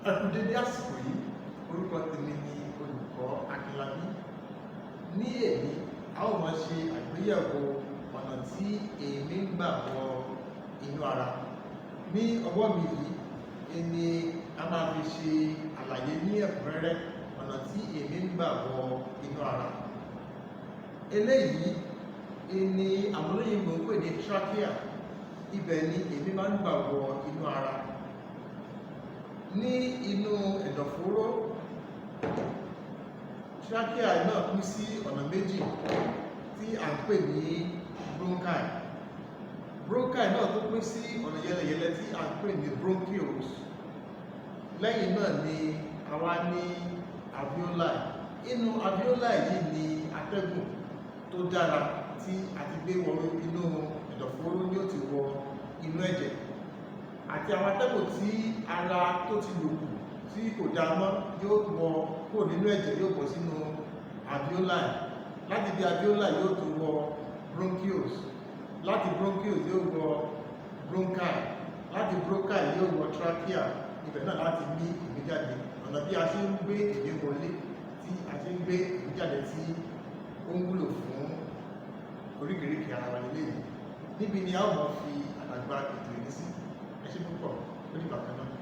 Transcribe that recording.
Ẹ kú dédé àsìkò yìí. Orúkọ tèmi ni Olùkọ́ Akínlábí. Ní èní, a ó máa ṣe àgbéyẹ̀wò ọ̀nà tí èémí ń gbà wọ inú ara. Ní ọwọ́ mi yìí ni a máa fi ṣe àlàyé ní ẹ̀kúnrẹ́rẹ́ ọ̀nà tí èémí ń gbà wọ inú ara. Eléyìí ni àwọn olóyìnbó ń pè ní trachea. Ibẹ̀ ni èémí máa ń gbà wọ inú ara. Ní inú ẹ̀dọ̀fóró, trachea náà pín sí ọ̀nà méjì tí à ń pè ní bronchi. Bronchi náà tó pín sí ọ̀nà yẹlẹyẹlẹ tí à ń pè ní bronchioles. Lẹ́yìn náà ni a wá ní alveoli. Inú alveoli yìí ni atẹ́gùn tó dára tí a ti gbé wọ inú ẹ̀dọ̀fóró ní ó ti wọ inú ẹ̀jẹ̀, àti àwọn atẹ́gùn tí ara tó ti lò kù tí kò dáa mọ́ yóò wọ kúrò nínú ẹ̀jẹ̀, yóò bọ̀ sínú alveoli. Láti bí alveoli, yóò tó wọ bronchioles. Láti bronchioles, yóò wọ bronchi. Láti bronchi, yóò wọ trachea. Ibẹ̀ náà láti mí èémí jáde. Ọ̀nà bí a ṣe ń gbé èémí wọlé, tí a ṣe ń gbé èémí jáde, tí ó ń wúlò fún oríkèéríkèé ara wa nílé yìí. Níbi ni a ó máa fi àdàgbà ètò yìí sí. Ẹ ṣé púpọ̀, ó dìgbà kan náà.